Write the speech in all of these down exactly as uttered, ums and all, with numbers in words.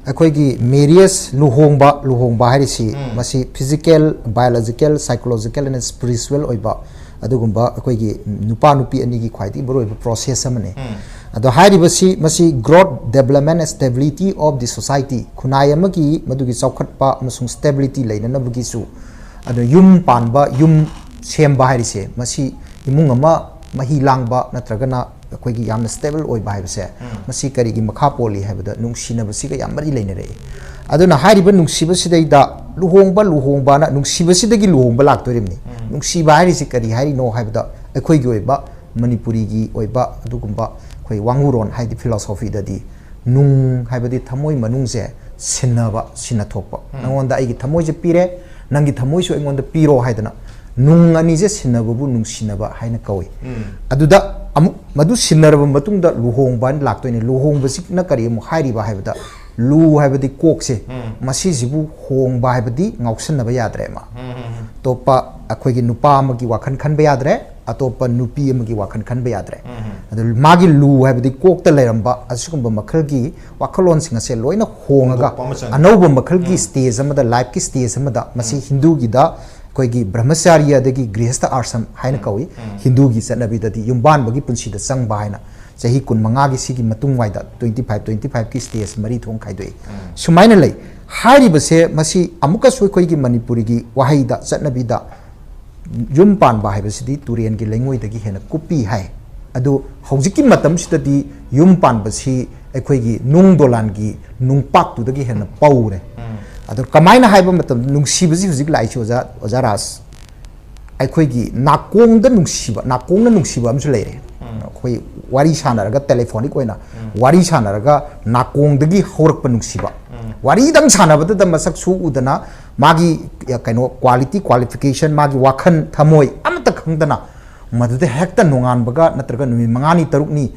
ꯑꯩꯈꯣꯏꯒꯤ ꯃꯦꯔꯤꯌꯦꯖ, ꯂꯨꯍꯣꯡꯕ, ꯂꯨꯍꯣꯡꯕ ꯍꯥꯏꯔꯤꯁꯤ ꯃꯁꯤ physical, biological, psychological and spiritual ꯑꯣꯏꯕ ꯑꯗꯨꯒꯨꯝꯕ ꯑꯩꯈꯣꯏꯒꯤ ꯅꯨꯄꯥ ꯅꯨꯄꯤ ꯑꯅꯤꯒꯤ ꯈ꯭ꯋꯥꯏꯗꯒꯤ ꯃꯔꯨꯑꯣꯏꯕ ꯄ꯭ꯔꯣꯁꯦꯁ ꯑꯃꯅꯤ꯫ ꯑꯗꯣ ꯍꯥꯏꯔꯤꯕꯁꯤ ꯃꯁꯤ growth, development and stability of the society, ꯈꯨꯟꯅꯥꯏ ꯑꯃꯒꯤ ꯃꯗꯨꯒꯤ ꯆꯥꯎꯈꯠꯄ ꯑꯃꯁꯨꯡ ꯁ꯭ꯇꯦꯕꯤꯂꯤꯇꯤ ꯂꯩꯅꯅꯕꯒꯤꯁꯨ, ꯑꯗꯣ ꯌꯨꯝ ꯄꯥꯟꯕ, ꯌꯨꯝ ꯁꯦꯝꯕ ꯍꯥꯏꯔꯤꯁꯦ ꯃꯁꯤ ꯏꯃꯨꯡ ꯑꯃ ꯃꯍꯤ ꯂꯥꯡꯕ ꯅꯠꯇ꯭ꯔꯒꯅ ꯑꯩꯈꯣꯏꯒꯤ ꯌꯥꯝꯅ ꯁ꯭ꯇꯦꯕꯜ ꯑꯣꯏꯕ ꯍꯥꯏꯕꯁꯦ ꯃꯁꯤ ꯀꯔꯤꯒꯤ ꯃꯈꯥ ꯄꯣꯜꯂꯤ ꯍꯥꯏꯕꯗ ꯅꯨꯡꯁꯤꯅꯕꯁꯤꯒ ꯌꯥꯝ ꯃꯔꯤ ꯂꯩꯅꯔꯛꯏ꯫ ꯑꯗꯨꯅ ꯍꯥꯏꯔꯤꯕ ꯅꯨꯡꯁꯤꯕꯁꯤꯗꯩꯗ ꯂꯨꯍꯣꯡꯕ, ꯂꯨꯍꯣꯡꯕꯅ ꯅꯨꯡꯁꯤꯕꯁꯤꯗꯒꯤ ꯂꯨꯍꯣꯡꯕ ꯂꯥꯛꯇꯣꯔꯤꯕꯅꯤ꯫ ꯅꯨꯡꯁꯤꯕ ꯍꯥꯏꯔꯤꯁꯤ ꯀꯔꯤ ꯍꯥꯏꯔꯤꯅꯣ ꯍꯥꯏꯕꯗ ꯑꯩꯈꯣꯏꯒꯤ ꯑꯣꯏꯕ ꯃꯅꯤꯄꯨꯔꯤꯒꯤ ꯑꯣꯏꯕ ꯑꯗꯨꯒꯨꯝꯕ ꯑꯩꯈꯣꯏ ꯋꯥꯉꯨꯔꯣꯟ ꯍꯥꯏꯗꯤ ꯐꯤꯂꯣꯁꯣꯐꯤꯗꯗꯤ ꯅꯨꯡ ꯍꯥꯏꯕꯗꯤ ꯊꯃꯣꯏ ꯃꯅꯨꯡꯁꯦ ꯁꯤꯟꯅꯕ, ꯁꯤꯟꯅ ꯊꯣꯛꯄ꯫ ꯅꯉꯣꯟꯗ ꯑꯩꯒꯤ ꯊꯃꯣꯏꯁꯦ ꯄꯤꯔꯦ, ꯅꯪꯒꯤ ꯊꯃꯣꯏꯁꯨ ꯑꯩꯉꯣꯟꯗ ꯄꯤꯔꯣ ꯍꯥꯏꯗꯅ ꯅꯨꯡ ꯑꯅꯤꯁꯦ ꯁꯤꯟꯅꯕꯕꯨ ꯅꯨꯡꯁꯤꯅꯕ ꯍꯥꯏꯅ ꯀꯧꯏ꯫ ꯑꯗꯨꯗ ꯑꯃꯨꯛ ꯃꯗꯨ ꯁꯤꯟꯅꯔꯕ ꯃꯇꯨꯡꯗ ꯂꯨꯍꯣꯡꯕ ꯍꯥꯏꯅ ꯂꯥꯛꯇꯣꯏꯅꯦ꯫ ꯂꯨꯍꯣꯡꯕꯁꯤꯅ ꯀꯔꯤ ꯑꯃꯨꯛ ꯍꯥꯏꯔꯤꯕ ꯍꯥꯏꯕꯗ, ꯂꯨ ꯍꯥꯏꯕꯗꯤ ꯀꯣꯛꯁꯦ, ꯃꯁꯤꯁꯤꯕꯨ ꯍꯣꯡꯕ ꯍꯥꯏꯕꯗꯤ ꯉꯥꯎꯁꯟꯅꯕ ꯌꯥꯗ꯭ꯔꯦ꯫ ꯑꯃ ꯑꯇꯣꯞꯄ ꯑꯩꯈꯣꯏꯒꯤ ꯅꯨꯄꯥ ꯑꯃꯒꯤ ꯋꯥꯈꯜ ꯈꯟꯕ ꯌꯥꯗ꯭ꯔꯦ, ꯑꯇꯣꯞꯄ ꯅꯨꯄꯤ ꯑꯃꯒꯤ ꯋꯥꯈꯜ ꯈꯟꯕ ꯌꯥꯗ꯭ꯔꯦ꯫ ꯑꯗꯨ ꯃꯥꯒꯤ ꯂꯨ ꯍꯥꯏꯕꯗꯤ ꯀꯣꯛꯇ ꯂꯩꯔꯝꯕ ꯑꯁꯤꯒꯨꯝꯕ ꯃꯈꯜꯒꯤ ꯋꯥꯈꯜꯂꯣꯟꯁꯤꯡ ꯑꯁꯦ ꯂꯣꯏꯅ ꯍꯣꯡꯉꯒ ꯍꯣꯡꯗꯣꯛꯄ ꯑꯃ ꯆꯪꯉꯤ꯫ ꯑꯅꯧꯕ ꯃꯈꯜꯒꯤ ꯁ꯭ꯇꯦꯖ ꯑꯃꯗ, ꯂꯥꯏꯐꯀꯤ ꯁ꯭ꯇꯦꯖ ꯑꯃꯗ ꯃꯁꯤ ꯍꯤꯟꯗꯨꯒꯤꯗ ꯑꯩꯈꯣꯏꯒꯤ ꯕ꯭ꯔꯍꯃꯆꯥꯔꯤꯌ ꯑꯗꯒꯤ ꯒ꯭ꯔꯤꯍꯁꯊ ꯑꯥꯁ꯭ꯔꯝ ꯍꯥꯏꯅ ꯀꯧꯏ꯫ ꯍꯤꯟꯗꯨꯒꯤ ꯆꯠꯅꯕꯤꯗꯗꯤ ꯌꯨꯝꯕꯥꯟꯕꯒꯤ ꯄꯨꯟꯁꯤꯗ ꯆꯪꯕ ꯍꯥꯏꯅ ꯆꯍꯤ ꯀꯨꯟꯃꯉꯥꯒꯤ ꯁꯤꯒꯤ ꯃꯇꯨꯡ ꯋꯥꯏꯗ twenty five, twenty fiveꯀꯤ ꯁ꯭ꯇꯦꯖ ꯃꯔꯤ ꯊꯣꯛꯅ ꯈꯥꯏꯗꯣꯛꯏ꯫ ꯁꯨꯃꯥꯏꯅ ꯂꯩ꯫ ꯍꯥꯏꯔꯤꯕꯁꯦ ꯃꯁꯤ ꯑꯃꯨꯛꯀꯁꯨ ꯑꯩꯈꯣꯏꯒꯤ ꯃꯅꯤꯄꯨꯔꯤꯒꯤ ꯋꯥꯍꯩꯗ, ꯆꯠꯅꯕꯤꯗ ꯌꯨꯝ ꯄꯥꯟꯕ ꯍꯥꯏꯕꯁꯤꯗꯤ ꯇꯨꯔꯦꯟꯒꯤ ꯂꯩꯉꯣꯏꯗꯒꯤ ꯍꯦꯟꯅ ꯀꯨꯞꯄꯤ ꯍꯥꯏ꯫ ꯑꯗꯨ ꯍꯧꯖꯤꯛꯀꯤ ꯃꯇꯝꯁꯤꯗꯗꯤ ꯌꯨꯝ ꯄꯥꯟꯕꯁꯤ ꯑꯩꯈꯣꯏꯒꯤ ꯅꯨꯡ ꯗꯣꯂꯥꯟꯒꯤ ꯅꯨꯡꯄꯥꯛꯇꯨꯗꯒꯤ ꯍꯦꯟꯅ ꯄꯧꯔꯦ꯫ ꯑꯗꯣ ꯀꯃꯥꯏꯅ ꯍꯥꯏꯕ ꯃꯇꯝꯗ ꯅꯨꯡꯁꯤꯕꯁꯤ ꯍꯧꯖꯤꯛ ꯂꯥꯛꯏꯁꯤ ꯑꯣꯖꯥ, ꯑꯣꯖꯥ ꯔꯥꯖ, ꯑꯩꯈꯣꯏꯒꯤ ꯅꯥꯀꯣꯡꯗ ꯅꯨꯡꯁꯤꯕ, ꯅꯥꯀꯣꯡꯅ ꯅꯨꯡꯁꯤꯕ ꯑꯃꯁꯨ ꯂꯩꯔꯦ꯫ ꯑꯩꯈꯣꯏ ꯋꯥꯔꯤ ꯁꯥꯟꯅꯔꯒ, ꯇꯦꯂꯤꯐꯣꯅꯤꯛ ꯑꯣꯏꯅ ꯋꯥꯔꯤ ꯁꯥꯟꯅꯔꯒ ꯅꯥꯀꯣꯡꯗꯒꯤ ꯍꯧꯔꯛꯄ ꯅꯨꯡꯁꯤꯕ꯫ ꯋꯥꯔꯤꯗꯪ ꯁꯥꯟꯅꯕꯗꯨꯗ ꯃꯁꯛ ꯁꯨ ꯎꯗꯅ ꯃꯥꯒꯤ, ꯑ, ꯀꯩꯅꯣ, ꯀ꯭ꯋꯥꯂꯤꯇꯤ, ꯀ꯭ꯋꯥꯂꯤꯐꯤꯀꯦꯁꯟ, ꯃꯥꯒꯤ ꯋꯥꯈꯜ, ꯊꯃꯣꯏ ꯑꯃꯠꯇ ꯈꯪꯗꯅ ꯃꯗꯨꯗ ꯍꯦꯛꯇ ꯅꯣꯡꯉꯥꯟꯕꯒ ꯅꯠꯇ꯭ꯔꯒ ꯅꯨꯃꯤꯠ ꯃꯉꯥꯅꯤ ꯇꯔꯨꯛꯅꯤ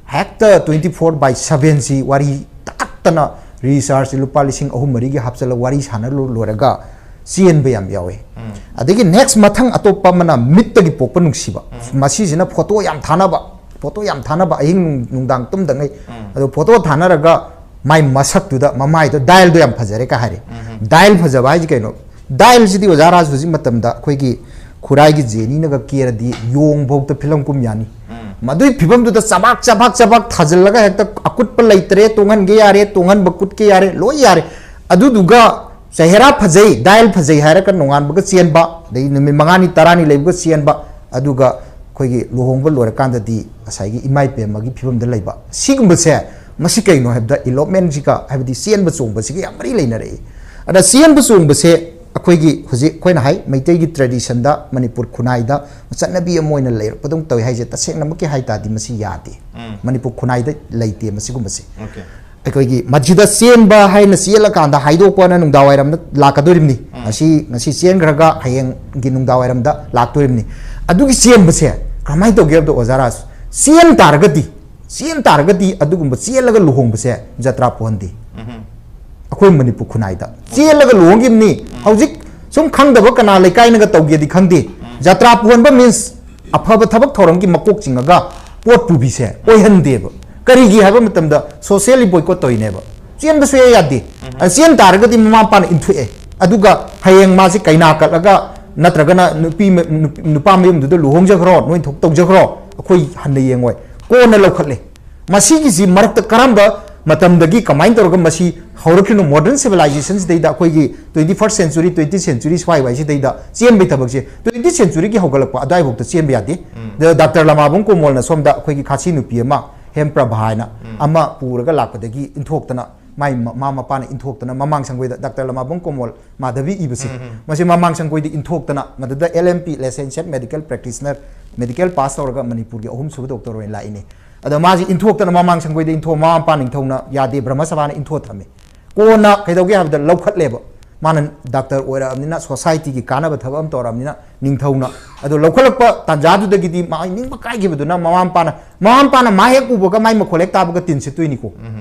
ꯍꯦꯛꯇ twenty four by sevenꯁꯤ ꯋꯥꯔꯤ ꯇꯥꯈꯠꯇꯅ ꯔꯤꯆꯥꯔꯖꯁꯤ ꯂꯨꯄꯥ ꯂꯤꯁꯤꯡ ꯑꯍꯨꯝ ꯃꯔꯤꯒꯤ ꯍꯥꯞꯆꯤꯜꯂꯒ ꯋꯥꯔꯤ ꯁꯥꯟꯅ ꯂꯣ-, ꯂꯣꯏꯔꯒ ꯆꯦꯟꯕ ꯌꯥꯝ ꯌꯥꯎꯋꯤ꯫ ꯑꯗꯒꯤ ꯅꯦꯛꯁ ꯃꯊꯪ ꯑꯇꯣꯞꯄ ꯑꯃꯅ ꯃꯤꯠꯇꯒꯤ ꯄꯣꯛꯄ ꯅꯨꯡꯁꯤꯕ꯫ ꯃꯁꯤꯁꯤꯅ ꯐꯣꯇꯣ ꯌꯥꯝ ꯊꯥꯅꯕ, ꯐꯣꯇꯣ ꯌꯥꯝ ꯊꯥꯅꯕ ꯑꯍꯤꯡ ꯅꯨꯡ-, ꯅꯨꯡꯗꯥꯡ ꯇꯨꯝꯗꯉꯩ꯫ ꯑꯗꯣ ꯐꯣꯇꯣ ꯊꯥꯅꯔꯒ ꯃꯥꯏ ꯃꯁꯛꯇꯨꯗ ꯃꯃꯥꯏꯗꯣ dialꯗꯣ ꯌꯥꯝ ꯐꯖꯔꯦ ꯀ ꯍꯥꯏꯔꯦ꯫ Dial ꯐꯖꯕ ꯍꯥꯏꯁꯤ ꯀꯩꯅꯣ? Dialꯁꯤꯗꯤ ꯑꯣꯖꯥ ꯔꯥꯖ ꯍꯧꯖꯤꯛ ꯃꯇꯝꯗ ꯑꯩꯈꯣꯏꯒꯤ ꯈꯨꯔꯥꯏꯒꯤ ꯖꯦꯅꯤꯅꯒ ꯀꯦꯔꯗꯤ ꯌꯣꯡꯐꯧꯗ ꯐꯤꯂꯝ ꯀꯨꯝ ꯌꯥꯅꯤ꯫ ꯃꯗꯨꯒꯤ ꯐꯤꯕꯝꯗꯨꯗ ꯆꯕꯥꯛ ꯆꯕꯥꯛ ꯆꯕꯥꯛ ꯊꯥꯖꯤꯜꯂꯒ ꯍꯦꯛꯇ ꯑꯀꯨꯠꯄ ꯂꯩꯇ꯭ꯔꯦ, ꯇꯣꯡꯍꯟꯒꯦ ꯌꯥꯔꯦ, ꯇꯣꯡꯍꯟꯕ ꯀꯨꯠꯀꯦ ꯌꯥꯔꯦ, ꯂꯣꯏ ꯌꯥꯔꯦ꯫ ꯑꯗꯨꯗꯨꯒ ꯆꯦꯍꯦꯔꯥ ꯐꯖꯩ, dial ꯐꯖꯩ ꯍꯥꯏꯔꯒ ꯅꯣꯡꯉꯥꯟꯕꯒ ꯆꯦꯟꯕ, ꯑꯗꯩ ꯅꯨꯃꯤꯠ ꯃꯉꯥꯅꯤ ꯇꯔꯥꯅꯤ ꯂꯩꯕꯒ ꯆꯦꯟꯕ, ꯑꯗꯨꯒ ꯑꯩꯈꯣꯏꯒꯤ ꯂꯨꯍꯣꯡꯕ ꯂꯣꯏꯔꯀꯥꯟꯗꯗꯤ ꯉꯁꯥꯏꯒꯤ ꯏꯃꯥ ꯏꯄꯦꯝꯃꯒꯤ ꯐꯤꯕꯝꯗ ꯂꯩꯕ꯫ ꯁꯤꯒꯨꯝꯕꯁꯦ ꯃꯁꯤ ꯀꯩꯅꯣ ꯍꯥꯏꯕꯗ elopement ꯁꯤꯒ, ꯍꯥꯏꯕꯗꯤ ꯆꯦꯟꯕ ꯆꯣꯡꯕꯁꯤꯒ ꯌꯥꯝ ꯃꯔꯤ ꯂꯩꯅꯔꯛꯏ꯫ ꯑꯗ ꯆꯦꯟꯕ ꯆꯣꯡꯕꯁꯦ ꯑꯩꯈꯣꯏꯒꯤ ꯍꯧꯖꯤꯛ ꯑꯩꯈꯣꯏꯅ ꯍꯥꯏ ꯃꯩꯇꯩꯒꯤ tradition ꯗ, ꯃꯅꯤꯄꯨꯔ ꯈꯨꯟꯅꯥꯏꯗ ꯆꯠꯅꯕꯤ ꯑꯃ ꯑꯣꯏꯅ ꯂꯩꯔꯛꯄꯗꯧ ꯇꯧꯏ ꯍꯥꯏꯁꯦ ꯇꯁꯦꯡꯅꯃꯛꯀꯤ ꯍꯥꯏ ꯇꯥꯔꯗꯤ ꯃꯁꯤ ꯌꯥꯗꯦ꯫ ꯃꯅꯤꯄꯨꯔ ꯈꯨꯟꯅꯥꯏꯗ ꯂꯩꯇꯦ ꯃꯁꯤꯒꯨꯝꯕꯁꯦ꯫ ꯑꯩꯈꯣꯏꯒꯤ ꯃꯁꯤꯗ ꯆꯦꯟꯕ ꯍꯥꯏꯅ ꯆꯦꯜꯂꯀꯥꯟꯗ ꯍꯥꯏꯗꯣꯛꯄꯅ ꯅꯨꯡꯗꯥꯡꯋꯥꯏꯔꯝꯗ ꯂꯥꯛꯀꯗꯣꯔꯤꯕꯅꯤ꯫ ꯉꯁꯤ, ꯉꯁꯤ ꯆꯦꯟꯈ꯭ꯔꯒ ꯍꯌꯦꯡꯒꯤ ꯅꯨꯡꯗꯥꯡꯋꯥꯏꯔꯝꯗ ꯂꯥꯛꯇꯣꯔꯤꯕꯅꯤ꯫ ꯑꯗꯨꯒꯤ ꯆꯦꯟꯕꯁꯦ ꯀꯃꯥꯏꯅ ꯇꯧꯒꯦ ꯍꯥꯏꯕꯗ ꯑꯣꯖꯥ ꯔꯥꯖ, ꯆꯦꯟ ꯇꯥꯔꯒꯗꯤ, ꯆꯦꯟ ꯇꯥꯔꯒꯗꯤ ꯑꯗꯨꯒꯨꯝꯕ ꯆꯦꯜꯂꯒ ꯂꯨꯍꯣꯡꯕꯁꯦ ꯖꯇ꯭ꯔꯥ ꯄꯨꯍꯟꯗꯦ꯫ ꯑꯩꯈꯣꯏ ꯃꯅꯤꯄꯨꯔ ꯈꯨꯟꯅꯥꯏꯗ ꯆꯦꯜꯂꯒ ꯂꯨꯍꯣꯡꯈꯤꯕꯅꯤ꯫ ꯍꯧꯖꯤꯛ ꯁꯨꯝ ꯈꯪꯗꯕ ꯀꯅꯥ ꯂꯩꯀꯥꯏꯅꯒ ꯇꯧꯒꯦꯗꯤ ꯈꯪꯗꯦ꯫ ꯖꯇ꯭ꯔꯥ ꯄꯨꯍꯟꯕ means ꯑꯐꯕ ꯊꯕꯛ ꯊꯧꯔꯝꯒꯤ ꯃꯀꯣꯛ ꯆꯤꯡꯉꯒ ꯄꯣꯠ ꯄꯨꯕꯤꯁꯦ ꯑꯣꯏꯍꯟꯗꯦꯕ꯫ ꯀꯔꯤꯒꯤ ꯍꯥꯏꯕ ꯃꯇꯝꯗ socially boycott ꯇꯧꯔꯤꯅꯦꯕ꯫ ꯆꯦꯟꯕ ꯁꯨꯡꯌꯥ ꯌꯥꯗꯦ꯫ ꯑ, ꯆꯦꯟ ꯇꯥꯔꯒꯗꯤ ꯃꯃꯥ ꯃꯄꯥꯅ ꯏꯟꯊꯣꯛꯑꯦ꯫ ꯑꯗꯨꯒ ꯍꯌꯦꯡ ꯃꯥꯁꯤ ꯀꯩꯅꯥ ꯀꯠꯂꯒ ꯅꯠꯇ꯭ꯔꯒꯅ ꯅꯨꯄꯤ ꯃ-, ꯅꯨꯄꯤ, ꯅꯨꯄꯥ ꯃꯌꯨꯝꯗꯨꯗ ꯂꯨꯍꯣꯡꯖꯈ꯭ꯔꯣ, ꯅꯣꯏ ꯊꯣꯛ ꯇꯧꯖꯈ꯭ꯔꯣ, ꯑꯩꯈꯣꯏ ꯍꯟꯅ ꯌꯦꯡꯉꯣꯏ꯫ ꯀꯣꯟꯅ ꯂꯧꯈꯠꯂꯦ꯫ ꯃꯁꯤꯒꯤꯁꯤ ꯃꯔꯛꯇ ꯀꯔꯝꯕ ꯃꯇꯝꯗꯒꯤ ꯀꯃꯥꯏꯅ ꯇꯧꯔꯒ ꯃꯁꯤ ꯍꯧꯔꯛꯈꯤꯅꯣ? Modern civilization ꯁꯤꯗꯩꯗ, ꯑꯩꯈꯣꯏꯒꯤ twenty first century, twentieth century ꯁ꯭ꯋꯥꯏ ꯋꯥꯏꯁꯤꯗꯩꯗ ꯆꯦꯟꯕꯒꯤ ꯊꯕꯛꯁꯦ twenty century ꯒꯤ ꯍꯧꯒꯠꯂꯛꯄ ꯑꯗꯨꯋꯥꯏꯐꯥꯎꯗ ꯆꯦꯟꯕ ꯌꯥꯗꯦ꯫ ꯑꯗ ꯗꯥꯛꯇꯔ ꯂꯃꯥꯕꯝ ꯀꯣꯃꯣꯜꯅ ꯁꯣꯝꯗ ꯑꯩꯈꯣꯏꯒꯤ ꯈꯥꯁꯤ ꯅꯨꯄꯤ ꯑꯃ, ꯍꯦꯝ ꯄ꯭ꯔꯚꯥ ꯍꯥꯏꯅ ꯑꯃ ꯄꯨꯔꯒ ꯂꯥꯛꯄꯗꯒꯤ ꯏꯟꯊꯣꯛꯇꯅ ꯃꯥꯏ ꯃ-, ꯃꯃꯥ ꯃꯄꯥꯅ ꯏꯟꯊꯣꯛꯇꯅ ꯃꯃꯥꯡ ꯁꯪꯒꯣꯏꯗ ꯗꯥꯛꯇꯔ ꯂꯃꯥꯕꯝ ꯀꯣꯃꯣꯜ ꯃꯥꯙꯕꯤ ꯏꯕꯁꯦ, ꯃꯁꯤ ꯃꯃꯥꯡ ꯁꯪꯒꯣꯏꯗ ꯏꯟꯊꯣꯛꯇꯅ ꯃꯗꯨꯗ L M P, Licensed Medical Practitioner, medical pass ꯇꯧꯔꯒ ꯃꯅꯤꯄꯨꯔꯒꯤ ꯑꯍꯨꯝꯁꯨꯕ ꯗꯣꯛꯇꯔ ꯑꯣꯏꯅ ꯂꯥꯛꯏꯅꯤ꯫ ꯑꯗꯣ ꯃꯥꯁꯤ ꯏꯟꯊꯣꯛꯇꯅ ꯃꯃꯥꯡ ꯁꯪꯒꯣꯏꯗ ꯏꯟꯊꯣꯛ, ꯃꯃꯥ ꯃꯄꯥ ꯅꯤꯡꯊꯧꯅ ꯌꯥꯗꯦ, ꯕ꯭ꯔꯍ꯭ꯃ ꯁꯚꯥꯅ ꯏꯟꯊꯣꯛ ꯊꯝꯃꯤ꯫ ꯀꯣꯟꯅ ꯀꯩꯗꯧꯒꯦ ꯍꯥꯏꯕꯗ ꯂꯧꯈꯠꯂꯦꯕ꯫ ꯃꯥꯅ ꯗꯥꯛꯇꯔ ꯑꯣꯏꯔꯛꯑꯕꯅꯤꯅ, society ꯒꯤ ꯀꯥꯟꯅꯕ ꯊꯕꯛ ꯑꯃ ꯇꯧꯔꯛꯑꯕꯅꯤꯅ, ꯅꯤꯡꯊꯧꯅ꯫ ꯑꯗꯣ ꯂꯧꯈꯠꯂꯛꯄ ꯇꯥꯟꯖꯥꯗꯨꯗꯒꯤꯗꯤ ꯃꯥ ꯅꯤꯡꯕ ꯀꯥꯏꯈꯤꯕꯗꯨꯅ ꯃꯃꯥ ꯃꯄꯥꯅ, ꯃꯃꯥ ꯃꯄꯥꯅ ꯃꯥ ꯍꯦꯛ ꯎꯕꯒ ꯃꯥꯏ ꯃꯈꯣꯜ ꯍꯦꯛ ꯇꯥꯕꯒ ꯇꯤꯟ ꯁꯤꯠꯇꯣꯏꯅꯤꯀꯣ꯫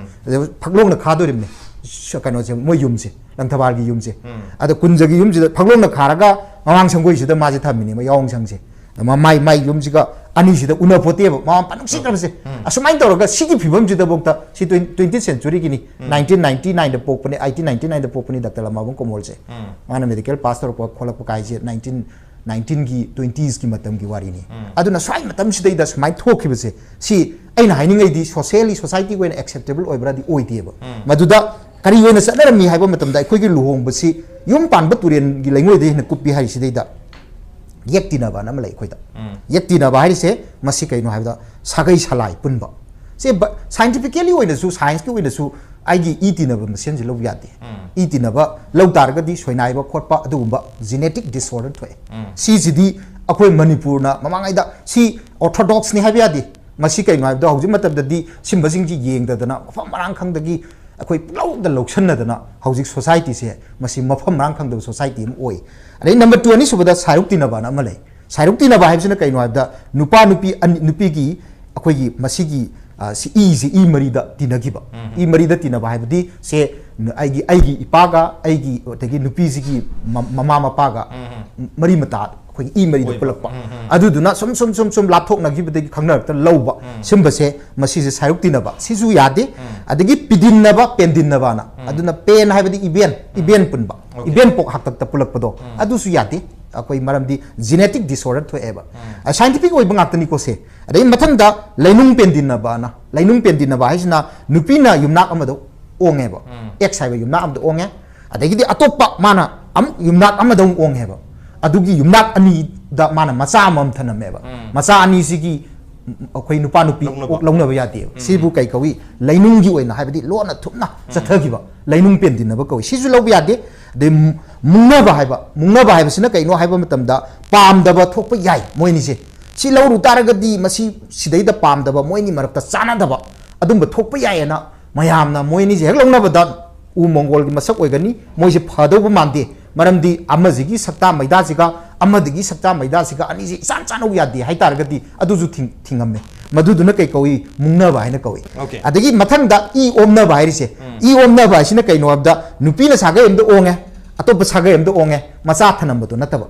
ꯑꯗ ꯐꯛꯂꯣꯡꯅ ꯈꯥꯗꯣꯔꯤꯕꯅꯤ꯫ ꯁ-, ꯀꯩꯅꯣꯁꯦ, ꯃꯣꯏ ꯌꯨꯝꯁꯦ, ꯂꯪꯊꯕꯥꯜꯒꯤ ꯌꯨꯝꯁꯦ꯫ ꯑꯗ ꯀꯨꯟꯖꯒꯤ ꯌꯨꯝꯁꯤꯗ ꯐꯛꯂꯣꯡꯅ ꯈꯥꯔꯒ ꯃꯃꯥꯡ ꯁꯪꯒꯣꯏꯁꯤꯗ ꯃꯥꯁꯦ ꯊꯝꯃꯤꯅꯦ, ꯃꯣꯏ ꯌꯥꯎꯍꯣꯡ ꯁꯪꯁꯦ꯫ ꯑꯗ ꯃꯥ-, ꯃꯥꯏ, ꯃꯥꯏ ꯌꯨꯝꯁꯤꯒ ꯑꯅꯤꯁꯤꯗ ꯎꯅꯄꯣꯠꯇꯦꯕ, ꯃꯃꯥ ꯃꯄꯥ ꯅꯨꯡꯁꯤꯅꯕꯁꯦ꯫ ꯎꯝ꯫ ꯑꯁꯨꯃꯥꯏꯅ ꯇꯧꯔꯒ ꯁꯤꯒꯤ ꯐꯤꯕꯝꯁꯤꯗꯕꯨꯛꯇ ꯁꯤ twentieth centuryꯒꯤꯅꯤ, ꯎꯝ꯫ nineteen ninety nineꯗ ꯄꯣꯛꯄꯅꯦ, eighteen ninety nineꯗ ꯄꯣꯛꯄꯅꯤ ꯗꯥꯛꯇꯔ ꯂꯃꯥꯕꯝ ꯀꯣꯃꯣꯜꯁꯦ꯫ ꯎꯝ꯫ ꯃꯥꯅ medical pass ꯇꯧꯔꯛꯄ ꯈꯣꯠꯂꯛꯄ ꯀꯥꯏꯁꯦ nineteen nineteenꯒꯤ twentiesꯀꯤ ꯃꯇꯝꯒꯤ ꯋꯥꯔꯤꯅꯤ꯫ ꯎꯝ꯫ ꯑꯗꯨꯅ ꯁ꯭ꯋꯥꯏ ꯃꯇꯝꯁꯤꯗꯩꯗ ꯁꯨꯃꯥꯏꯅ ꯊꯣꯛꯈꯤꯕꯁꯦ, ꯁꯤ ꯑꯩꯅ ꯍꯥꯏꯅꯤꯡꯉꯩꯗꯤ socially, societyꯒꯤ ꯑꯣꯏꯅ acceptable ꯑꯣꯏꯕ꯭ꯔꯥꯗꯤ ꯑꯣꯏꯗꯦꯕ꯫ ꯎꯝ꯫ ꯃꯗꯨꯗ ꯀꯔꯤ ꯑꯣꯏꯅ ꯆꯠꯅꯔꯝꯃꯤ ꯍꯥꯏꯕ ꯃꯇꯝꯗ, ꯑꯩꯈꯣꯏꯒꯤ ꯂꯨꯍꯣꯡꯕꯁꯤ ꯌꯨꯝ ꯄꯥꯟꯕ ꯇꯨꯔꯦꯜꯒꯤ ꯂꯩꯉꯣꯏꯗ ꯍꯦꯟꯅ ꯀꯨꯞꯄꯤ ꯍꯥꯏꯔꯤꯁꯤꯗꯩꯗ ꯌꯦꯛꯇꯤꯅꯕꯅ ꯑꯃ ꯂꯩ ꯑꯩꯈꯣꯏꯗ꯫ ꯎꯝ꯫ ꯌꯦꯛꯇꯤꯅꯕ ꯍꯥꯏꯔꯤꯁꯦ ꯃꯁꯤ ꯀꯩꯅꯣ ꯍꯥꯏꯕꯗ ꯁꯥꯒꯩ ꯁꯂꯥꯏ ꯄꯨꯟꯕ꯫ ꯁꯤ ꯕ-, scientifically ꯑꯣꯏꯅꯁꯨ, scienceꯀꯤ ꯑꯣꯏꯅꯁꯨ ꯑꯩꯒꯤ ꯏ ꯇꯤꯟꯅꯕ ꯃꯁꯦꯟꯁꯦ ꯂꯧꯕ ꯌꯥꯗꯦ꯫ ꯎꯝ꯫ ꯏ ꯇꯤꯟꯅꯕ ꯂꯧ ꯇꯥꯔꯒꯗꯤ ꯁꯣꯏꯅꯥꯏꯕ ꯈꯣꯠꯄ ꯑꯗꯨꯒꯨꯝꯕ genetic disorder ꯊꯣꯛꯑꯦ꯫ ꯎꯝ꯫ ꯁꯤꯁꯤꯗꯤ ꯑꯩꯈꯣꯏ ꯃꯅꯤꯄꯨꯔꯅ ꯃꯃꯥꯡꯉꯩꯗ ꯁꯤ orthodoxꯅꯤ ꯍꯥꯏꯕ ꯌꯥꯗꯦ꯫ ꯃꯁꯤ ꯀꯩꯅꯣ ꯍꯥꯏꯕꯗ ꯍꯧꯖꯤꯛ ꯃꯇꯝꯗꯗꯤ ꯁꯤꯒꯨꯝꯕꯁꯤꯡꯁꯤ ꯌꯦꯡꯗꯗꯅ ꯃꯐꯝ ꯃꯔꯥꯡ ꯈꯪꯗꯒꯤ ꯑꯩꯈꯣꯏ ꯄꯨꯡꯂꯧꯗ ꯂꯧꯁꯟꯅꯗꯅ ꯍꯧꯖꯤꯛ societyꯁꯦ ꯃꯁꯤ ꯃꯐꯝ ꯃꯔꯥꯡ ꯈꯪꯗꯕ society ꯑꯃ ꯑꯣꯏ꯫ ꯑꯗꯩ number two, ꯑꯅꯤꯁꯨꯕꯗ ꯁꯥꯏꯔꯨꯛ ꯇꯤꯟꯅꯕꯅ ꯑꯃ ꯂꯩ꯫ ꯁꯥꯏꯔꯨꯛ ꯇꯤꯟꯅꯕ ꯍꯥꯏꯕꯁꯤꯅ ꯀꯩꯅꯣ ꯍꯥꯏꯕꯗ ꯅꯨꯄꯥ ꯅꯨꯄꯤ ꯑꯅꯤ, ꯅꯨꯄꯤꯒꯤ ꯑꯩꯈꯣꯏꯒꯤ ꯃꯁꯤꯒꯤ, ꯑ, ꯁꯤ ꯏꯁꯤ ꯏ ꯃꯔꯤꯗ ꯇꯤꯟꯅꯈꯤꯕ꯫ ꯎꯝ꯫ ꯏ ꯃꯔꯤꯗ ꯇꯤꯟꯅꯕ ꯍꯥꯏꯕꯗꯤ ꯁꯦ ꯅ-, ꯑꯩꯒꯤ, ꯑꯩꯒꯤ ꯏꯄꯥꯒ ꯑꯩꯒꯤ, ꯑꯗꯒꯤ ꯅꯨꯄꯤꯁꯤꯒꯤ ꯃ-, ꯃꯃꯥ ꯃꯄꯥꯒ ꯎꯝ꯫ ꯃꯔꯤ ꯃꯇꯥ ꯑꯩꯈꯣꯏꯒꯤ ꯏ ꯃꯔꯤꯗ ꯑꯣꯏꯕ꯫ ꯄꯨꯜꯂꯛꯄ꯫ ꯎꯝ, ꯎꯝ꯫ ꯑꯗꯨꯗꯨꯅ ꯁꯨꯝ, ꯁꯨꯝ, ꯁꯨꯝ, ꯁꯨꯝ ꯂꯥꯞꯊꯣꯛꯅꯈꯤꯕꯗꯒꯤ ꯈꯪꯅꯔꯛꯇ ꯂꯧꯕ꯫ ꯎꯝ꯫ ꯁꯨꯝꯕꯁꯦ ꯃꯁꯤꯁꯦ ꯁꯥꯏꯔꯨꯛ ꯇꯤꯟꯅꯕ꯫ ꯁꯤꯁꯨ ꯌꯥꯗꯦ꯫ ꯎꯝ꯫ ꯑꯗꯒꯤ ꯄꯤꯗꯤꯟꯅꯕ, ꯄꯦꯟꯗꯤꯟꯅꯕꯅ꯫ ꯎꯝ꯫ ꯑꯗꯨꯅ ꯄꯦꯟ ꯍꯥꯏꯕꯗꯤ ꯏꯕꯦꯟ, ꯎꯝ꯫ ꯏꯕꯦꯟ ꯄꯨꯟꯕ꯫ Okay꯫ ꯏꯕꯦꯟ ꯄꯣꯛ ꯍꯥꯛꯇꯛꯇ ꯄꯨꯜꯂꯛꯄꯗꯣ꯫ ꯎꯝ꯫ ꯑꯗꯨꯁꯨ ꯌꯥꯗꯦ꯫ ꯑꯩꯈꯣꯏ ꯃꯔꯝꯗꯤ genetic disorder ꯊꯣꯛꯑꯦꯕ꯫ ꯎꯝ꯫ ꯑ, scientific ꯑꯣꯏꯕ ꯉꯥꯛꯇꯅꯤꯀꯣ ꯁꯦ꯫ ꯑꯗꯩ ꯃꯊꯪꯗ ꯂꯩꯅꯨꯡ ꯄꯦꯟꯗꯤꯟꯅꯕꯅ꯫ ꯂꯩꯅꯨꯡ ꯄꯦꯟꯗꯤꯟꯅꯕ ꯍꯥꯏꯁꯤꯅ ꯅꯨꯄꯤꯅ ꯌꯨꯝꯅꯥꯛ ꯑꯃꯗ ꯑꯣꯡꯉꯦꯕ꯫ ꯎꯝ꯫ X ꯍꯥꯏꯕ ꯌꯨꯝꯅꯥꯛ ꯑꯃꯗ ꯑꯣꯡꯉꯦ꯫ ꯑꯗꯒꯤꯗꯤ ꯑꯇꯣꯞꯄ ꯃꯥꯅ ꯑꯃꯨꯛ ꯌꯨꯝꯅꯥꯛ ꯑꯃꯗ ꯑꯃꯨꯛ ꯑꯣꯡꯉꯦꯕ꯫ ꯑꯗꯨꯒꯤ ꯌꯨꯝꯅꯥꯛ ꯑꯅꯤꯗ ꯃꯥꯅ ꯃꯆꯥ ꯑꯃꯃꯝ ꯊꯅꯝꯃꯦꯕ꯫ ꯎꯝ꯫ ꯃꯆꯥ ꯑꯅꯤꯁꯤꯒꯤ ꯑꯩꯈꯣꯏ ꯅꯨꯄꯥ ꯅꯨꯄꯤ ꯂꯧꯅꯕ꯫ ꯑꯣꯛ ꯂꯧꯅꯕ ꯌꯥꯗꯦꯕ꯫ ꯎꯝ꯫ ꯁꯤꯕꯨ ꯀꯩ ꯀꯧꯏ? ꯂꯩꯅꯨꯡꯒꯤ ꯑꯣꯏꯅ ꯍꯥꯏꯕꯗꯤ ꯂꯣꯟꯅ ꯊꯨꯞꯅ ꯎꯝ꯫ ꯆꯠꯊꯈꯤꯕ ꯂꯩꯅꯨꯡ ꯄꯦꯟꯗꯤꯟꯅꯕ ꯀꯧꯏ꯫ ꯁꯤꯁꯨ ꯂꯧꯕ ꯌꯥꯗꯦ꯫ ꯑꯗꯩ ꯃꯨ-, ꯃꯨꯡꯅꯕ ꯍꯥꯏꯕ, ꯃꯨꯡꯅꯕ ꯍꯥꯏꯕꯁꯤꯅ ꯀꯩꯅꯣ ꯍꯥꯏꯕ ꯃꯇꯝꯗ ꯄꯥꯝꯗꯕ ꯊꯣꯛꯄ ꯌꯥꯏ ꯃꯣꯏꯅꯤꯁꯦ꯫ ꯁꯤ ꯂꯧꯔꯨ ꯇꯥꯔꯒꯗꯤ ꯃꯁꯤ ꯁꯤꯗꯩꯗ ꯄꯥꯝꯗꯕ, ꯃꯣꯏꯅꯤ ꯃꯔꯛꯇ ꯆꯥꯟꯅꯗꯕ ꯑꯗꯨꯝꯕ ꯊꯣꯛꯄ ꯌꯥꯏꯌꯦꯅ ꯃꯌꯥꯝꯅ ꯃꯣꯏꯅꯤꯁꯦ ꯍꯦꯛ ꯂꯧꯅꯕꯗ ꯎ ꯃꯣꯡꯒꯣꯜꯒꯤ ꯃꯁꯛ ꯑꯣꯏꯒꯅꯤ, ꯃꯣꯏꯁꯦ ꯐꯗꯧꯕ ꯃꯥꯟꯗꯦ꯫ ꯃꯔꯝꯗꯤ ꯑꯃꯁꯤꯒꯤ ꯁꯛꯇꯥ ꯃꯩꯗꯥꯁꯤꯒ ꯑꯃꯗꯒꯤ ꯁꯛꯇꯥ ꯃꯩꯗꯥꯁꯤꯒ ꯑꯅꯤꯁꯦ ꯏꯆꯥꯟ ꯆꯥꯟꯅꯧ ꯌꯥꯗꯦ ꯍꯥꯏꯇꯥꯔꯒꯗꯤ ꯑꯗꯨꯁꯨ ꯊꯤꯡ-, ꯊꯤꯡꯉꯝꯃꯦ꯫ ꯃꯗꯨꯗꯨꯅ ꯀꯩ ꯀꯧꯏ? ꯃꯨꯡꯅꯕ ꯍꯥꯏꯅ ꯀꯧꯏ꯫ Okay꯫ ꯑꯗꯒꯤ ꯃꯊꯪꯗ ꯏ ꯑꯣꯝꯅꯕ ꯍꯥꯏꯔꯤꯁꯦ꯫ ꯎꯝ꯫ ꯏ ꯑꯣꯝꯅꯕ ꯍꯥꯏꯁꯤꯅ ꯀꯩꯅꯣ ꯍꯥꯏꯕꯗ ꯅꯨꯄꯤꯅ ꯁꯥꯒꯩ ꯑꯃꯗ ꯑꯣꯡꯉꯦ, ꯑꯇꯣꯞꯄ ꯁꯥꯒꯩ ꯑꯃꯗ ꯑꯣꯡꯉꯦ, ꯃꯆꯥ ꯊꯅꯝꯕꯗꯣ ꯅꯠꯇꯕ꯫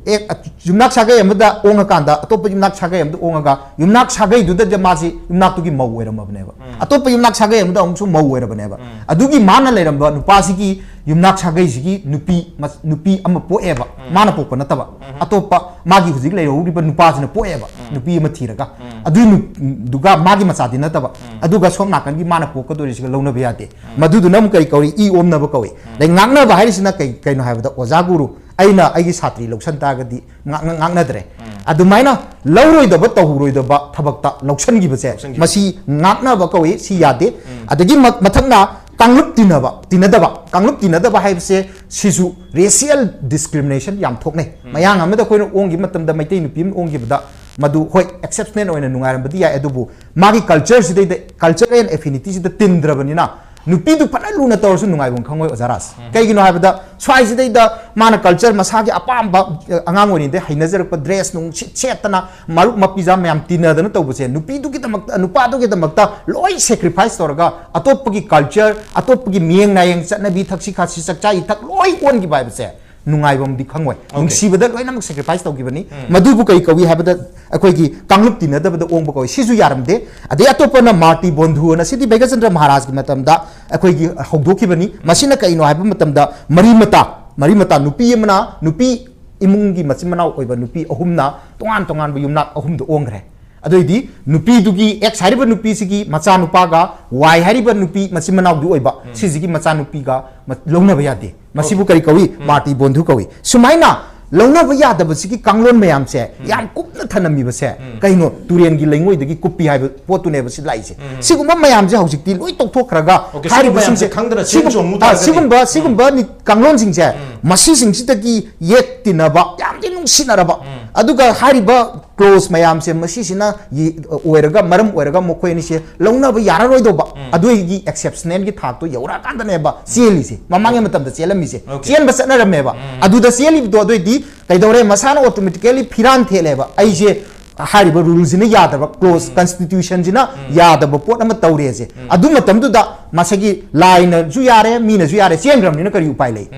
ꯑꯦ, ꯌꯨꯝꯅꯥꯛ ꯁꯥꯒꯩ ꯑꯃꯗ ꯑꯣꯡꯉꯀꯥꯟꯗ ꯑꯇꯣꯞꯄ ꯌꯨꯝꯅꯥꯛ ꯁꯥꯒꯩ ꯑꯃꯗ ꯑꯣꯡꯉꯒ, ꯌꯨꯝꯅꯥꯛ ꯁꯥꯒꯩꯗꯨꯗ ꯃꯥꯁꯤ ꯌꯨꯝꯅꯥꯛꯇꯨꯒꯤ ꯃꯧ ꯑꯣꯏꯔꯝꯃꯕꯅꯦꯕ꯫ ꯑꯇꯣꯞꯄ ꯌꯨꯝꯅꯥꯛ ꯁꯥꯒꯩ ꯑꯃꯗ ꯑꯃꯨꯛꯁꯨ ꯃꯧ ꯑꯣꯏꯔꯕꯅꯦꯕ꯫ ꯑꯗꯨꯒꯤ ꯃꯥꯅ ꯂꯩꯔꯝꯕ ꯅꯨꯄꯥꯁꯤꯒꯤ ꯌꯨꯝꯅꯥꯛ ꯁꯥꯒꯩꯁꯤꯒꯤ ꯅꯨꯄꯤ ꯃ-, ꯅꯨꯄꯤ ꯑꯃ ꯄꯣꯛꯑꯦꯕ꯫ ꯃꯥꯅ ꯄꯣꯛꯄ ꯅꯠꯇꯕ, ꯑꯇꯣꯞꯄ ꯃꯥꯒꯤ ꯍꯧꯖꯤꯛ ꯂꯩꯔꯍꯧꯔꯤꯕ ꯅꯨꯄꯥꯁꯤꯅ ꯄꯣꯛꯑꯦꯕ, ꯅꯨꯄꯤ ꯑꯃ ꯊꯤꯔꯒ꯫ ꯑꯗꯨꯏ ꯅꯨ-, ꯗꯨꯒ ꯃꯥꯒꯤ ꯃꯆꯥꯗꯤ ꯅꯠꯇꯕ꯫ ꯑꯗꯨꯒ ꯁꯣꯝ ꯅꯥꯀꯟꯒꯤ ꯃꯥꯅ ꯄꯣꯛꯀꯗꯣꯔꯤꯁꯤꯒ ꯂꯧꯅꯕ ꯌꯥꯗꯦ꯫ ꯃꯗꯨꯗꯨꯅ ꯑꯃꯨꯛ ꯀꯔꯤ ꯀꯧꯏ? ꯏ ꯑꯣꯝꯅꯕ ꯀꯧꯏ꯫ ꯑꯗꯩ ꯉꯥꯛꯅꯕ ꯍꯥꯏꯔꯤꯁꯤꯅ ꯀꯩ, ꯀꯩꯅꯣ ꯍꯥꯏꯕꯗ, ꯑꯣꯖꯥ ꯒꯨꯔꯨ, ꯑꯩꯅ ꯑꯩꯒꯤ ꯁꯥꯇ꯭ꯔꯤ ꯂꯧꯁꯟ ꯇꯥꯔꯒꯗꯤ ꯉꯥꯛꯅ-, ꯉꯥꯛꯅꯗ꯭ꯔꯦ꯫ ꯑꯗꯨꯃꯥꯏꯅ ꯂꯧꯔꯣꯏꯗꯕ, ꯇꯧꯔꯣꯏꯗꯕ ꯊꯕꯛꯇ ꯂꯧꯁꯟꯈꯤꯕꯁꯦ, ꯂꯧꯁꯟꯈꯤꯕ꯫ ꯃꯁꯤ ꯉꯥꯛꯅꯕ ꯀꯧꯏ, ꯁꯤ ꯌꯥꯗꯦ꯫ ꯑꯗꯒꯤ ꯃ-, ꯃꯊꯪꯅ ꯀꯥꯡꯂꯨꯞ ꯇꯤꯟꯅꯕ, ꯇꯤꯟꯅꯗꯕ꯫ ꯀꯥꯡꯂꯨꯞ ꯇꯤꯟꯅꯗꯕ ꯍꯥꯏꯕꯁꯦ ꯁꯤꯁꯨ racial discrimination ꯌꯥꯝ ꯊꯣꯛꯅꯩ꯫ ꯃꯌꯥꯡ ꯑꯃꯗ ꯑꯩꯈꯣꯏꯅ ꯑꯣꯡꯈꯤꯕ ꯃꯇꯝꯗ, ꯃꯩꯇꯩ ꯅꯨꯄꯤ ꯑꯃ ꯑꯣꯡꯈꯤꯕꯗ, ꯃꯗꯨ ꯍꯣꯏ, exceptional ꯑꯣꯏꯅ ꯅꯨꯡꯉꯥꯏꯔꯝꯕꯗꯤ ꯌꯥꯏ, ꯑꯗꯨꯕꯨ ꯃꯥꯒꯤ culture ꯁꯤꯗꯩꯗ, culture and affinity ꯁꯤꯗ ꯇꯤꯟꯗ꯭ꯔꯕꯅꯤꯅ, ꯅꯨꯄꯤꯗꯨ ꯐꯅ ꯂꯨꯅ ꯇꯧꯔꯁꯨ ꯅꯨꯡꯉꯥꯏꯐꯝ ꯈꯪꯉꯣꯏ, ꯑꯣꯖꯥ ꯔꯥꯖ꯫ ꯀꯩꯒꯤꯅꯣ ꯍꯥꯏꯕꯗ, ꯁ꯭ꯋꯥꯏꯁꯤꯗꯩꯗ ꯃꯥꯅ culture ꯃꯁꯥꯒꯤ ꯑꯄꯥꯝꯕ, ꯑ, ꯑꯉꯥꯡ ꯑꯣꯏꯔꯤꯉꯩꯗꯩ ꯍꯩꯅꯖꯔꯛꯄ dress ꯅꯨꯡ ꯁꯤꯠ ꯁꯦꯠꯇꯅ, ꯃꯔꯨꯞ ꯃꯄꯤꯖꯥ ꯃꯌꯥꯝ ꯇꯤꯟꯅꯗꯅ ꯇꯧꯕꯁꯦ, ꯅꯨꯄꯤꯗꯨꯒꯤꯗꯃꯛꯇ, ꯅꯨꯄꯥꯗꯨꯒꯤꯗꯃꯛꯇ ꯂꯣꯏ sacrifice ꯇꯧꯔꯒ, ꯑꯇꯣꯞꯄꯒꯤ culture, ꯑꯇꯣꯞꯄꯒꯤ ꯃꯤꯌꯦꯡ ꯅꯥꯌꯦꯡ, ꯆꯠꯅꯕꯤ, ꯊꯛꯁꯤ ꯈꯥꯁꯤ, ꯆꯥꯛꯆꯥ ꯏꯊꯛ ꯂꯣꯏ ꯑꯣꯟꯈꯤꯕ ꯍꯥꯏꯕꯁꯦ ꯅꯨꯡꯉꯥꯏꯕꯝꯗꯤ ꯈꯪꯉꯣꯏ꯫ ꯅꯨꯡꯁꯤꯕꯗ ꯂꯣꯏꯅꯃꯛ sacrifice ꯇꯧꯈꯤꯕꯅꯤ꯫ ꯃꯗꯨꯕꯨ ꯀꯔꯤ ꯀꯧꯏ ꯍꯥꯏꯕꯗ, ꯑꯩꯈꯣꯏꯒꯤ ꯀꯥꯡꯂꯨꯞ ꯇꯤꯟꯅꯗꯕꯗ ꯑꯣꯡꯕ ꯀꯧꯏ꯫ ꯁꯤꯁꯨ ꯌꯥꯔꯝꯗꯦ꯫ ꯑꯗꯩ ꯑꯇꯣꯞꯄꯅ ꯃꯥꯔꯇꯤ ꯕꯣꯟꯙꯨ ꯑꯅ, ꯁꯤꯗꯤ ꯕꯩꯒꯆꯟꯗ꯭ꯔ ꯃꯍꯥꯔꯥꯖꯀꯤ ꯃꯇꯝꯗ ꯑꯩꯈꯣꯏꯒꯤ ꯍꯧꯗꯣꯛꯈꯤꯕꯅꯤ꯫ ꯃꯁꯤꯅ ꯀꯩꯅꯣ ꯍꯥꯏꯕ ꯃꯇꯝꯗ, ꯃꯔꯤ ꯃꯇꯥ, ꯃꯔꯤ ꯃꯇꯥ, ꯅꯨꯄꯤ ꯑꯃꯅ ꯅꯨꯄꯤ ꯏꯃꯨꯡꯒꯤ ꯃꯆꯤꯟ ꯃꯅꯥꯎ ꯑꯣꯏꯕ ꯅꯨꯄꯤ ꯑꯍꯨꯝꯅ ꯇꯣꯉꯥꯟ ꯇꯣꯉꯥꯟꯕ ꯌꯨꯝꯅꯥꯛ ꯑꯍꯨꯝꯗ ꯑꯣꯡꯈ꯭ꯔꯦ꯫ ꯑꯗꯨꯑꯣꯏꯗꯤ ꯅꯨꯄꯤꯗꯨꯒꯤ, X ꯍꯥꯏꯔꯤꯕ ꯅꯨꯄꯤꯁꯤꯒꯤ ꯃꯆꯥꯅꯨꯄꯥꯒ Y ꯍꯥꯏꯔꯤꯕ ꯅꯨꯄꯤ ꯃꯆꯤꯟ ꯃꯅꯥꯎꯗꯤ ꯑꯣꯏꯕ, ꯁꯤꯁꯤꯒꯤ ꯃꯆꯥꯅꯨꯄꯤꯒ ꯃ-, ꯂꯧꯅꯕ ꯌꯥꯗꯦ꯫ ꯃꯁꯤꯕꯨ ꯀꯔꯤ ꯀꯧꯏ? ꯃꯥꯔꯇꯤ ꯕꯣꯟꯙꯨ ꯀꯧꯏ꯫ ꯁꯨꯃꯥꯏꯅ ꯂꯧꯅꯕ ꯌꯥꯗꯕꯁꯤꯒꯤ ꯀꯥꯡꯂꯣꯟ ꯃꯌꯥꯝꯁꯦ ꯌꯥꯝ ꯀꯨꯞꯅ ꯊꯅꯝꯃꯤꯕꯁꯦ ꯀꯩꯅꯣ? ꯇꯨꯔꯦꯟꯒꯤ ꯂꯩꯉꯣꯏꯗꯒꯤ ꯀꯨꯞꯄꯤ ꯍꯥꯏꯕ ꯄꯣꯠꯇꯨꯅꯦꯕ ꯁꯤ ꯂꯥꯛꯏꯁꯦ꯫ ꯁꯤꯒꯨꯝꯕ ꯃꯌꯥꯝꯁꯦ ꯍꯧꯖꯤꯛꯇꯤ ꯂꯣꯏ ꯇꯧꯊꯣꯛꯈ꯭ꯔꯒ, OK, ꯁꯤꯒꯨꯝꯕ ꯍꯥꯏꯔꯤꯕꯁꯤꯡꯁꯦ, ꯃꯌꯥꯝꯁꯦ ꯈꯪꯗꯅ ꯁꯤꯒꯨꯝ-, ꯆꯦꯟ ꯆꯣꯡꯉꯨ ꯑ, ꯇꯥꯔꯒꯗꯤ? ꯁꯤꯒꯨꯝꯕ, ꯁꯤꯒꯨꯝꯕ ꯅꯤ-, ꯀꯥꯡꯂꯣꯟꯁꯤꯡꯁꯦ, ꯃꯁꯤꯁꯤꯡꯁꯤꯗꯒꯤ ꯌꯦꯠ ꯇꯤꯟꯅꯕ ꯌꯥꯝ ꯊꯤ ꯅꯨꯡꯁꯤꯅꯔꯕ, ꯑꯗꯨꯒ ꯍꯥꯏꯔꯤꯕ clause ꯃꯌꯥꯝꯁꯦ ꯃꯁꯤꯁꯤꯅ ꯌꯦ-, ꯑꯣꯏꯔꯒ, ꯃꯔꯝ ꯑꯣꯏꯔꯒ ꯃꯈꯣꯏ ꯑꯅꯤꯁꯦ ꯂꯧꯅꯕ ꯌꯥꯔꯔꯣꯏꯗꯧꯕ꯫ ꯑꯗꯨꯒꯤ exceptional ꯒꯤ ꯊꯥꯛꯇꯣ ꯌꯧꯔꯛꯑꯀꯥꯟꯗꯅꯦꯕ ꯆꯦꯜꯂꯤꯁꯦ꯫ ꯃꯃꯥꯡꯒꯤ ꯃꯇꯝꯗ ꯆꯦꯜꯂꯝꯃꯤꯁꯦ꯫ OK꯫ ꯆꯦꯟꯕ ꯆꯠꯅꯔꯝꯃꯦꯕ꯫ ꯑꯗꯨꯗ ꯆꯦꯜꯂꯤꯕꯗꯣ ꯑꯗꯨꯑꯣꯏꯗꯤ ꯀꯩꯗꯧꯔꯦ? ꯃꯁꯥꯅ automatically ꯐꯤꯔꯥꯟ ꯊꯦꯠꯂꯦꯕ꯫ ꯑꯩꯁꯦ ꯍꯥꯏꯔꯤꯕ ꯔꯨꯜꯁꯤꯅ ꯌꯥꯗꯕ, ꯀ꯭ꯂꯣꯖ ꯀꯟꯁꯇꯤꯇ꯭ꯌꯨꯁꯟꯁꯤꯅ ꯌꯥꯗꯕ ꯄꯣꯠ ꯑꯃ ꯇꯧꯔꯦꯁꯦ, ꯑꯗꯨ ꯃꯇꯝꯗꯨꯗ ꯃꯁꯥꯒꯤ ꯂꯥꯏꯅꯁꯨ ꯌꯥꯔꯦ, ꯃꯤꯅꯁꯨ ꯌꯥꯔꯦ, ꯆꯦꯟꯈ꯭ꯔꯕꯅꯤꯅ ꯀꯔꯤ ꯎꯄꯥꯏ ꯂꯩ?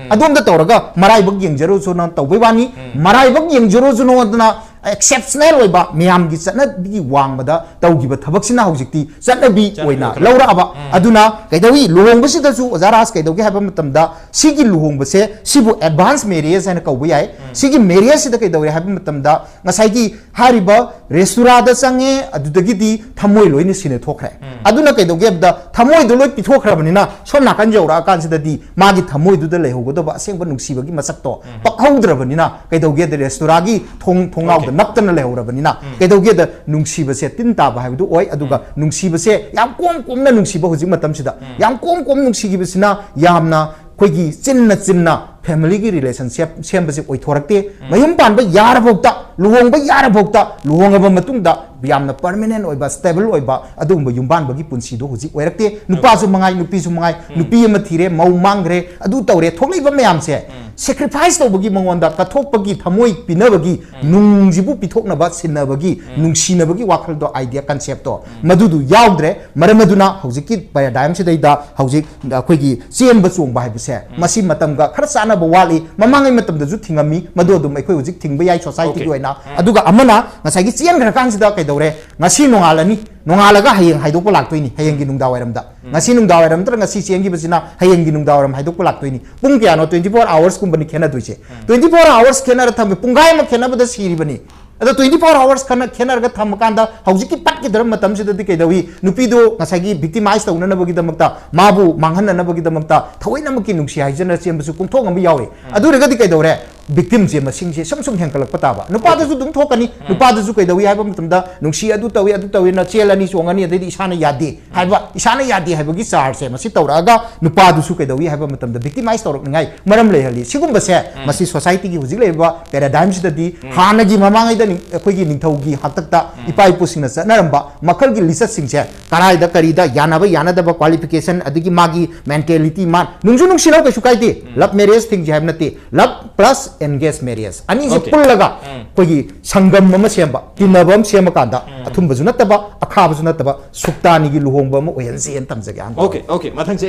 ꯑꯗꯣꯝꯗ ꯇꯧꯔꯒ ꯃꯔꯥꯏꯕꯛ ꯌꯦꯡꯖꯔꯨꯁꯅꯣ ꯇꯧꯕꯩ ꯋꯥꯅꯤ꯫ ꯃꯔꯥꯏꯕꯛ ꯌꯦꯡꯖꯔꯨꯁꯅꯣꯗꯅ ꯑꯦꯛꯁꯦꯞꯁꯅꯦꯜ ꯑꯣꯏꯕ, ꯃꯌꯥꯝꯒꯤ ꯆꯠꯅꯕꯤꯒꯤ ꯋꯥꯡꯃꯗ ꯇꯧꯈꯤꯕ ꯊꯕꯛꯁꯤꯅ ꯍꯧꯖꯤꯛꯇꯤ ꯆꯠꯅꯕꯤ ꯑꯣꯏꯅ ꯂꯧꯔꯛꯑꯕ꯫ ꯑꯗꯨꯅ ꯀꯩꯗꯧꯏ? ꯂꯨꯍꯣꯡꯕꯁꯤꯗꯁꯨ ꯑꯣꯖꯥ ꯔꯥꯖ ꯀꯩꯗꯧꯒꯦ ꯍꯥꯏꯕ ꯃꯇꯝꯗ, ꯁꯤꯒꯤ ꯂꯨꯍꯣꯡꯕꯁꯦ, ꯁꯤꯕꯨ ꯑꯦꯗꯚꯥꯟꯁ ꯃꯦꯔꯤꯌꯦꯖ ꯍꯥꯏꯅ ꯀꯧꯕ ꯌꯥꯏ꯫ ꯁꯤꯒꯤ ꯃꯦꯔꯤꯌꯦꯖꯁꯤꯗ ꯀꯩꯗꯧꯔꯦ ꯍꯥꯏꯕ ꯃꯇꯝꯗ, ꯉꯁꯥꯏꯒꯤ ꯍꯥꯏꯔꯤꯕ ꯔꯦꯁꯇꯨꯔꯥꯗ ꯆꯪꯉꯦ, ꯑꯗꯨꯗꯒꯤꯗꯤ ꯊꯃꯣꯏ ꯂꯣꯏꯅ ꯁꯤꯅ ꯊꯣꯛꯈ꯭ꯔꯦ꯫ ꯑꯗꯨꯅ ꯀꯩꯗꯧꯒꯦ ꯍꯥꯏꯕꯗ, ꯊꯃꯣꯏꯗꯣ ꯂꯣꯏ ꯄꯤꯊꯣꯛꯈ꯭ꯔꯕꯅꯤꯅ ꯁꯣꯝ ꯅꯥꯀꯟ ꯌꯧꯔꯛꯑꯀꯥꯟꯁꯤꯗꯗꯤ ꯃꯥꯒꯤ ꯊꯃꯣꯏꯗꯨꯗ ꯂꯩꯍꯧꯒꯗꯕ ꯑꯁꯦꯡꯕ ꯅꯨꯡꯁꯤꯕꯒꯤ ꯃꯁꯛꯇꯣ ꯄꯛꯍꯧꯗ꯭ꯔꯕꯅꯤꯅ, ꯀꯩꯗꯧꯒꯦꯗ ꯔꯦꯁꯇꯨꯔꯥꯒꯤ ꯊꯣꯡ ꯊꯣꯡꯅꯥꯎꯗ ꯅꯞꯇꯅ ꯂꯩꯍꯧꯔꯕꯅꯤꯅ, ꯀꯩꯗꯧꯒꯦꯗ ꯅꯨꯡꯁꯤꯕꯁꯦ ꯇꯤꯟ ꯇꯥꯕ ꯍꯥꯏꯕꯗꯨ ꯑꯣꯏ꯫ ꯑꯗꯨꯒ ꯅꯨꯡꯁꯤꯕꯁꯦ ꯌꯥꯝ ꯀꯣꯝ ꯀꯣꯝꯅ ꯅꯨꯡꯁꯤꯕ ꯍꯧꯖꯤꯛ ꯃꯇꯝꯁꯤꯗ, ꯌꯥꯝ ꯀꯣꯝ ꯀꯣꯝ ꯅꯨꯡꯁꯤꯈꯤꯕꯁꯤꯅ ꯌꯥꯝꯅ ꯑꯩꯈꯣꯏꯒꯤ ꯆꯤꯟꯅ ꯆꯤꯟꯅ ꯐꯦꯃꯤꯂꯤꯒꯤ ꯔꯤꯂꯦꯁꯟꯁꯤꯞ ꯁꯦꯝꯕꯁꯦ ꯑꯣꯏꯊꯣꯔꯛꯇꯦ꯫ ꯃꯌꯨꯝ ꯄꯥꯟꯕ ꯌꯥꯔꯐꯥꯎꯗ, ꯂꯨꯍꯣꯡꯕ ꯌꯥꯔꯐꯥꯎꯗ, ꯂꯨꯍꯣꯡꯉꯕ ꯃꯇꯨꯡꯗ ꯌꯥꯝꯅ ꯄꯔꯃꯅꯦꯟ ꯑꯣꯏꯕ, ꯁ꯭ꯇꯦꯕꯜ ꯑꯣꯏꯕ ꯑꯗꯨꯒꯨꯝꯕ ꯌꯨꯝꯕꯥꯟꯕꯒꯤ ꯄꯨꯟꯁꯤꯗꯣ ꯍꯧꯖꯤꯛ ꯑꯣꯏꯔꯛꯇꯦ꯫ ꯅꯨꯄꯥꯁꯨ ꯃꯉꯥꯏ, ꯅꯨꯄꯤꯁꯨ ꯃꯉꯥꯏ, ꯅꯨꯄꯤ ꯑꯃ ꯊꯤꯔꯦ, ꯃꯧ ꯃꯥꯡꯈ꯭ꯔꯦ, ꯑꯗꯨ ꯇꯧꯔꯦ, ꯊꯣꯛꯂꯛꯏꯕ ꯃꯌꯥꯝꯁꯦ ꯁꯦꯀ꯭ꯔꯤꯐꯥꯏꯁ ꯇꯧꯕꯒꯤ, ꯃꯉꯣꯟꯗ ꯀꯠꯊꯣꯛꯄꯒꯤ, ꯊꯃꯣꯏ ꯄꯤꯅꯕꯒꯤ, ꯅꯨꯡꯁꯤꯕꯨ ꯄꯤꯊꯣꯛꯅꯕ, ꯁꯤꯟꯅꯕꯒꯤ, ꯅꯨꯡꯁꯤꯅꯕꯒꯤ ꯋꯥꯈꯜꯗꯣ, ꯑꯥꯏꯗꯤꯌꯥ, ꯀꯟꯁꯦꯞꯇꯣ ꯃꯗꯨꯗꯨ ꯌꯥꯎꯗ꯭ꯔꯦ꯫ ꯃꯔꯝ ꯑꯗꯨꯅ ꯍꯧꯖꯤꯛꯀꯤ ꯄꯦꯔꯥꯗꯥꯏꯝꯁꯤꯗꯩꯗ ꯍꯧꯖꯤꯛ ꯑꯩꯈꯣꯏꯒꯤ ꯆꯦꯟꯕ ꯆꯣꯡꯕ ꯍꯥꯏꯕꯁꯦ, ꯃꯁꯤ ꯃꯇꯝꯒ ꯈꯔ ꯆꯥꯟꯅꯕ ꯋꯥꯠꯂꯤ꯫ ꯃꯃꯥꯡꯉꯩ ꯃꯇꯝꯗꯁꯨ ꯊꯤꯡꯉꯝꯃꯤ, ꯃꯗꯨ ꯑꯗꯨꯝ ꯑꯩꯈꯣꯏ ꯍꯧꯖꯤꯛ ꯊꯤꯡꯕ ꯌꯥꯏ ꯁꯣꯁꯥꯏꯇꯤꯒꯤ ꯑꯣꯏꯅ꯫ ꯑꯗꯨꯒ ꯑꯃꯅ ꯉꯁꯥꯏꯒꯤ ꯆꯦꯟꯈ꯭ꯔꯀꯥꯟꯁꯤꯗ ꯀꯩꯗꯧꯔꯦ? ꯉꯁꯤ ꯅꯣꯡꯉꯥꯜꯂꯅꯤ, ꯅꯣꯡꯉꯥꯜꯂꯒ ꯍꯌꯦꯡ ꯍꯥꯏꯗꯣꯛꯄ ꯂꯥꯛꯇꯣꯏꯅꯤ, ꯍꯌꯦꯡꯒꯤ ꯅꯨꯡꯗꯥꯡ ꯋꯥꯏꯔꯝꯗ꯫ ꯉꯁꯤ ꯅꯨꯡꯗꯥꯡ ꯋꯥꯏꯔꯝ ꯅꯠꯇ꯭ꯔꯒ ꯉꯁꯤ ꯆꯦꯟꯈꯤꯕꯁꯤꯅ ꯍꯌꯦꯡꯒꯤ ꯅꯨꯡꯗꯥꯡ ꯋꯥꯏꯔꯝ ꯍꯥꯏꯗꯣꯛꯄ ꯂꯥꯛꯇꯣꯏꯅꯤ꯫ ꯄꯨꯡ ꯀꯌꯥꯅꯣ? Twenty four hours ꯀꯨꯝꯕꯅꯤ ꯈꯦꯠꯅꯗꯣꯏꯁꯦ꯫ Twenty four hours ꯈꯦꯠꯅꯔ ꯊꯝꯃꯦ, ꯄꯨꯡꯈꯥꯏ ꯑꯃ ꯈꯦꯠꯅꯕꯗ ꯁꯤꯔꯤꯕꯅꯤ꯫ ꯑꯗꯣ twenty four hours ꯈꯟꯅ ꯈꯦꯠꯅꯔꯒ ꯊꯝꯃꯀꯥꯟꯗ ꯍꯧꯖꯤꯛꯀꯤ ꯄꯠꯈꯤꯗ꯭ꯔꯕ ꯃꯇꯝꯁꯤꯗꯗꯤ ꯀꯩꯗꯧꯏ? ꯅꯨꯄꯤꯗꯨ ꯉꯁꯥꯏꯒꯤ ꯚꯤꯛꯇꯤꯃꯥꯏꯁ ꯇꯧꯅꯅꯕꯒꯤꯗꯃꯛꯇ, ꯃꯥꯕꯨ ꯃꯥꯡꯍꯟꯅꯅꯕꯒꯤꯗꯃꯛꯇ ꯊꯑꯣꯏꯅꯃꯛꯀꯤ ꯅꯨꯡꯁꯤ ꯍꯥꯏꯖꯅ ꯆꯦꯟꯕꯁꯨ ꯀꯣꯝꯊꯣꯛ ꯉꯝꯕ ꯌꯥꯎꯔꯤ꯫ ꯑꯗꯨ ꯑꯣꯏꯔꯒꯗꯤ ꯀꯩꯗꯧꯔꯦ? ꯚꯤꯛꯇꯤꯝꯁꯦ ꯃꯁꯤꯡꯁꯦ ꯁꯨꯝ ꯁꯨꯝ ꯍꯦꯟꯒꯠꯂꯛꯄ ꯇꯥꯕ꯫ ꯅꯨꯄꯥꯗꯁꯨ ꯑꯗꯨꯝ ꯊꯣꯛꯀꯅꯤ꯫ ꯅꯨꯄꯥꯗꯁꯨ ꯀꯩꯗꯧꯏ ꯍꯥꯏꯕ ꯃꯇꯝꯗ, ꯅꯨꯡꯁꯤ ꯑꯗꯨ ꯇꯧꯏ, ꯑꯗꯨ ꯇꯧꯏꯅ ꯆꯦꯜꯂꯅꯤ, ꯆꯣꯡꯉꯅꯤ, ꯑꯗꯩꯗꯤ ꯏꯁꯥꯅ ꯌꯥꯗꯦ ꯍꯥꯏꯕ, ꯏꯁꯥꯅ ꯌꯥꯗꯦ ꯍꯥꯏꯕꯒꯤ ꯆꯥꯔꯖꯁꯦ ꯃꯁꯤ ꯇꯧꯔꯛꯑꯒ ꯅꯨꯄꯥꯗꯨꯁꯨ ꯀꯩꯗꯧꯏ ꯍꯥꯏꯕ ꯃꯇꯝꯗ ꯚꯤꯛꯇꯤꯃꯥꯏꯁ ꯇꯧꯔꯛꯅꯤꯡꯉꯥꯏ ꯃꯔꯝ ꯂꯩꯍꯜꯂꯤ꯫ ꯁꯤꯒꯨꯝꯕꯁꯦ ꯃꯁꯤ ꯁꯣꯁꯥꯏꯇꯤꯒꯤ ꯍꯧꯖꯤꯛ ꯂꯩꯔꯤꯕ ꯄꯦꯔꯥꯗꯥꯏꯝꯁꯤꯗꯗꯤ ꯍꯥꯟꯅꯒꯤ ꯃꯃꯥꯡꯉꯩꯗ ꯅꯤꯡ-, ꯑꯩꯈꯣꯏꯒꯤ ꯅꯤꯡꯊꯧꯒꯤ ꯍꯥꯛꯇꯛꯇ ꯏꯄꯥ ꯏꯄꯨꯁꯤꯡꯅ ꯆꯠꯅꯔꯝꯕ ꯃꯈꯜꯒꯤ ꯂꯤꯆꯠꯁꯤꯡꯁꯦ ꯀꯔꯥꯏꯗ ꯀꯔꯤꯗ ꯌꯥꯅꯕ ꯌꯥꯅꯗꯕ, ꯀ꯭ꯋꯥꯂꯤꯐꯤꯀꯦꯁꯟ, ꯑꯗꯒꯤ ꯃꯥꯒꯤ ꯃꯦꯟꯇꯦꯂꯤꯇꯤ, ꯃꯥ ꯅꯨꯡꯁꯨ ꯅꯨꯡꯁꯤꯅꯧ, ꯀꯩꯁꯨ ꯀꯥꯏꯗꯦ, ꯂꯞ ꯃꯦꯔꯦꯖ ꯊꯤꯡꯁꯦ ꯍꯥꯏꯕ ꯅꯠꯇꯦ꯫ ꯂꯞ plus engaged marriage ꯑꯅꯤꯁꯦ Okay. ꯄꯨꯜꯂꯒ ꯑꯩꯈꯣꯏꯒꯤ ꯁꯪꯒꯝ ꯑꯃ ꯁꯦꯝꯕ, ꯇꯤꯟꯅꯕ ꯑꯃ ꯁꯦꯝꯕ ꯀꯥꯟꯗ ꯑꯊꯨꯝꯕꯁꯨ ꯅꯠꯇꯕ, ꯑꯈꯥꯕꯁꯨ ꯅꯠꯇꯕ, ꯁꯨꯛꯇꯥꯅꯤꯒꯤ ꯂꯨꯍꯣꯡꯕ ꯑꯃ ꯑꯣꯏꯍꯟꯁꯦꯅ ꯊꯝꯖꯒꯦ ꯑꯍꯥꯟꯕ꯫ Okay, okay. ꯃꯊꯪꯁꯦ